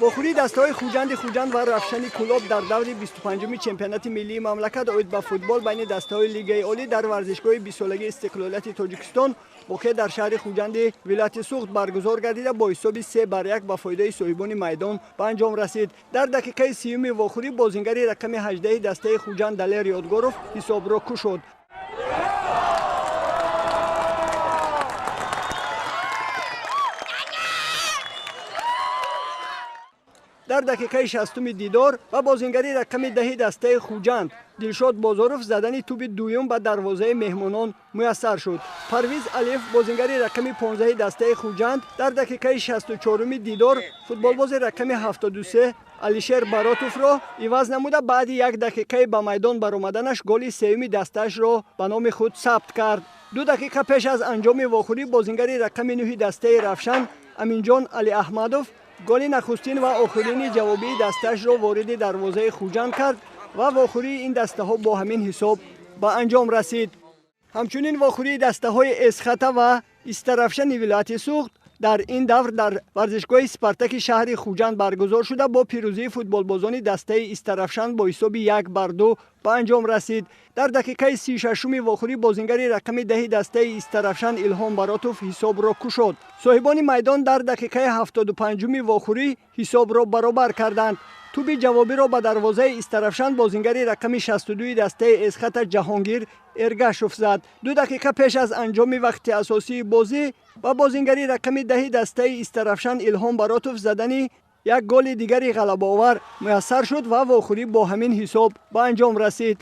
Вохӯрии дастаҳои Хуҷанди Хуҷанд ва Равшани Кӯлоб дар даври 25-уми чемпионати миллии мамлакат оид ба футбол байни дастаҳои Лигаи Олӣ дар варзишгоҳи 20-солагии истиқлолияти Тоҷикистон воқеъ дар шаҳри Хуҷанди вилояти Суғд баргузор гардида, бо ҳисоби 3-1 ба фоидаи соҳибони майдон ба анҷом расид. Дар дақиқаи 30-уми вохӯрӣ бозингари рақами 18 дастаи Хуҷанд Далер Ёдгоров ҳисобро кушод. Дар дақиқаи 60-уми дидор ва бозингари рақами 10 дастаи Хуҷанд Дилшод Бозоров задани тӯби дуюм ба дарвозаи меҳмонон муяссар шуд. Парвиз Алиев, бозингари рақами 15 дастаи Хуҷанд, дар дақиқаи 64-уми дидор футболбози рақами 73 Алишер Баротовро иваз намуда, баъди як дақиқаи ба майдон баромаданаш голи сеюми дастаашро ба номи худ сабт кард. 2 дақиқа пеш аз анҷоми вохӯрӣ бозингари рақами 9 дастаи Равшан Аминҷон Алиаҳмадов голи нахустин ва охирини ҷавобии дастаашро вориди дарвозаи Хуҷанд кард ва вохӯрии ин дастаҳо бо ҳамин ҳисоб ба анҷом расид. Ҳамчунин вохӯрии дастаҳои Эсхата ва Истаравшани вилояти Суғд дар ин давр дар варзишгоҳи Спартаки шаҳри Хуҷанд баргузор шуда, бо пирӯзии футболбозони дастаи Истаравшан бо ҳисоби 1-2 ба анҷом расид. Дар дақиқаи 36-уми вохӯрӣ бозингари рақами 10 дастаи Истаравшан Илҳом Баротов ҳисобро кушод. Соҳибони майдон дар дақиқаи 75-уми вохӯрӣ ҳисобро баробар карданд. Тӯби ҷавобиро ба дарвозаи Истаравшан бозингари рақами 62 дастаи Эсхата Ҷаҳонгир Эргашов зад. 2 дақиқа пеш аз анҷоми вақти асосии бозӣ ва бозингари рақами 10 дастаи Истаравшан Илҳом Баротов задани як голи дигари ғалабаовар муяссар шуд ва вохӯрӣ бо ҳамин ҳисоб ба анҷом расид.